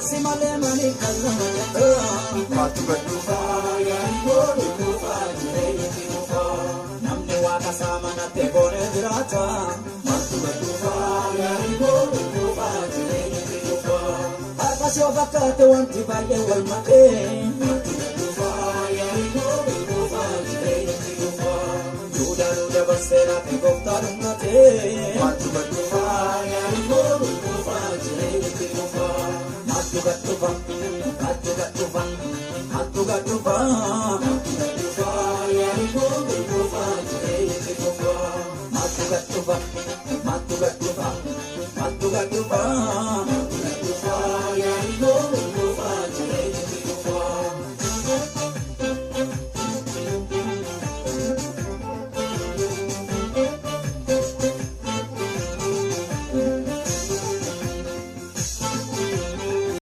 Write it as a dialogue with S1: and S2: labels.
S1: Si malee maaliif qal'ama jetta? Maaltu gad dhufaa yaarii booduu dhufaa jireenyi dhufaa. Namni waaqa isaa manatti boonee jiraata. Maaltu gad dhufaa yaarii booduu dhufaa jireenyi dhufaa. Har'as yoo fakkaate wanti baay'ee wal makee. Maaltu gad dhufaa yaarii booduu dhufaa jireenyi dhufaa. Duudhaa dabarsee laafee gooftaa dhummatee. Maaltu gad dhufaa yaarii booduu dhufaa jireenyi dhufaa. Maaltu gad dhufa maaltu gad dhufa maaltu gad dhufa. Maaltu gad dhufaa yaarii booduu dhufaa jireenyi dhufaa. Maaltu gad dhufa maaltu gad dhufa maaltu gad dhufa.